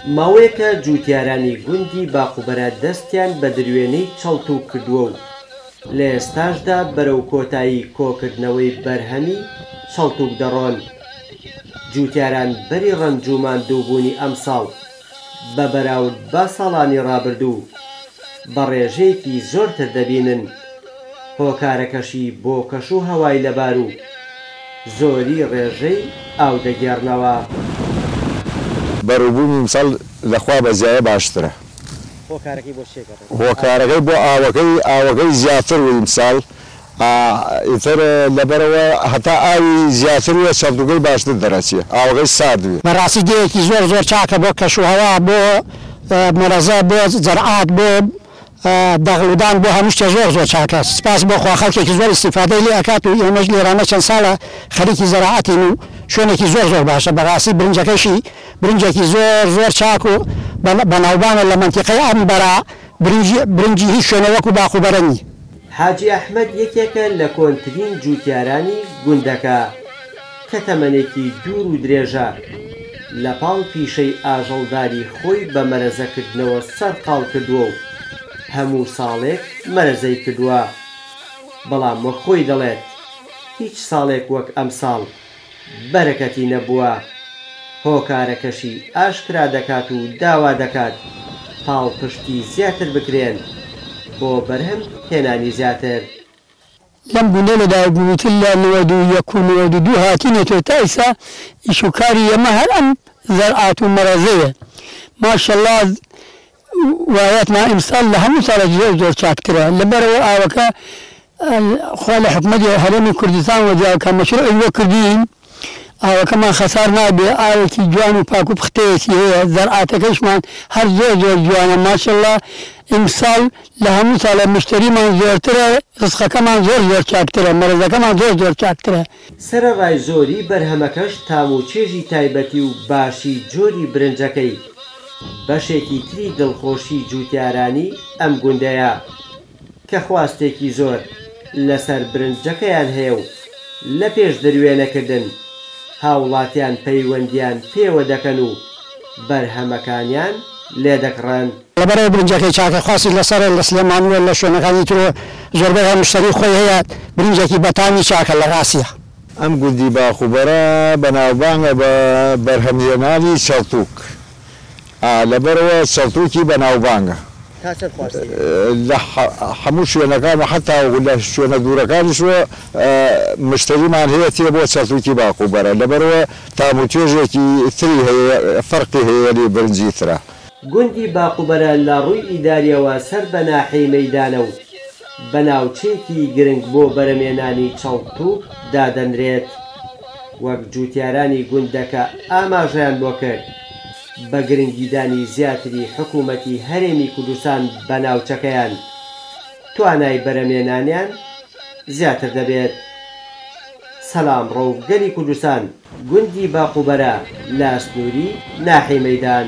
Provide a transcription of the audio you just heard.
ماوەیەکە جووتیارانی گوندی باقوبەرە دەستیان بە دروێنەی چەڵتووک کردووە و لە ئێستاشدا بەرەو کۆتایی کۆکردنەوەی بەرهەمی چەڵتووک دەڕۆن. جووتیاران بەری ڕەنج و ماندووبوونی ئەمساڵ بە بەراورد بە ساڵانی ڕابردوو بە ڕێژەیەکی زۆرتر دەبینن، هۆکارەکەشی بۆ کەش و هەوای لەبار و زۆری ڕێژەی ئاو دەگێڕنەوە. بەروبوومی ئمساڵ لە خوا بە زیایە باشترە. هۆکارەکەی بۆ چیە گەڕێتەوە؟ هۆکارەکەی بۆ ئاوەکەی ئاوەکەی زیاتر بوو ئیمساڵ ئیتر لەبەرئەوە هەتا ئاوی زیاتر وێ چەڵتوکەی باشتر دەرەچێ ئاوەکەی سارد وێ. بەڕاستی دێیەکی زۆر زۆر چاکە بۆ کەش و هەوا بۆ مەرەزە بۆ زەرعات بۆ دەغڵودان بۆ هەموو شتێ زۆر زۆر چاکە سپاس بۆ خوا خەڵکێکی زۆر ئیستیفادەی لێ ئەکات و ئێمەش لێرانە چەند ساڵە خەریکی زەراعەتین و شوێنێکی زۆر زۆر باشە بەڕاستی برنجەکەشی برنجێکی زۆر زۆر چاک و بەناوبانگە لە مەنتیقەی ئەم بەرا برنجی برنجی هیچ شوێنێ وەکو باقوبەرە نی. حاجی ئەحمەد یەکێکە لە کۆنترین جووتیارانی گوندەکە، کە تەمەنێکی دوور و درێژە لە پاڵ پیشەی ئاژەڵداری خۆی بە مەرەزەکردنەوە سەرقاڵ کردووە و هەموو ساڵێک مەرەزەی کردووە، بەڵام وەک خۆی دەڵێت هیچ ساڵێک وەک ئەمساڵ بەرەکەتی نەبووە، هۆکارەکەشی ئاشکرا دەکات و داوا دەکات پاڵپشتی زیاتر بکرێن بۆ بەرهەم هێنانی زیاتر. لەم گوندە لە دایک بووم ئیتر لە 91 و 92 هاتینەتۆ تا ئیسا ئیش و کاری ئێمە هەر ئەم زەرعات و مەرەزەیە ماشەڵا وایەتمان ئیمساڵ لە هەموو ساڵێک زۆر زۆر چاکترە لەبەرئەوە ئاوەکە خوا لە حکومەتی هەرێمی کوردستان وەجیاوە کە مەشروعی بۆ کردین ئاوەکەمان خەسار نابێ ئاوێکی جوان و پاک و پختەیەکی هەیە زەرعاتەکەیشمان هەر زۆر زۆر جوانە ماشەڵا ئیمساڵ لە هەموو ساڵێ مشتەریمان زۆرترە ڕزقەکەمان زۆر زۆر چاکترە مەرەزەکەمان زۆر زۆر چاکترە. سەرەڕای زۆری بەرهەمەکەش تام و چێژی تایبەتی و باشی جۆری برنجەکەی بەشێکی تری دڵخۆشی جوتیارانی ئەم گوندەیە کە خواستێکی زۆر لەسەر برنجەکەیان هەیە و لە پێش دروێنەکردن هاوڵاتیان پەیوەندیان پێوە دەکەن و بەرهەمەکانیان لێدەکڕن. لەبەرئەوە برنجەکەی چاکە خواستی لەسەرە لە سلێمانی و لە شوێنەکانی ترۆ زۆربەی هەر مشتەری خۆی هەیە برنجێکی بەتامی چاکە لە ڕاستیا. ئەم گوندی باخوبەرە بەناوبانگە بە بەرهەمهێنانی چەڵتوک لەبەرئەوە چەڵتوکی بەناوبانگە. تا چەند خواستی هەیە؟ لە هەموو شوێنەکان و حەتا لە شوێنە دوورەکانیشەوە مشتەریمان هەیە تێ بۆ چەڵتوکی باخوبەرە لەبەرئەوە تام و توێژێکی تری هەیە فەرقی هەیە لی برنجی ترە. گوندی باقوبەرە لە ڕووی ئیدارییەوە سەر بە ناحیەی مەیدانە و بە ناوچەیەکی گرنگ بۆ بەرەمێنانی چەڵتوک دادەنرێت. وەک جووتیارانی گوندەکە ئاماژەیان بۆ کرد، بە گرنگیدانی زیاتری حکوومەتی هەرێمی کوردستان بە ناوچەکەیان، توانای بەرەمێنانیان زیاتر دەبێت. سەلام ڕەوف گەلی کوردستان. گوندی باقوبەرە لە سنووری ناحیەی مەیدان.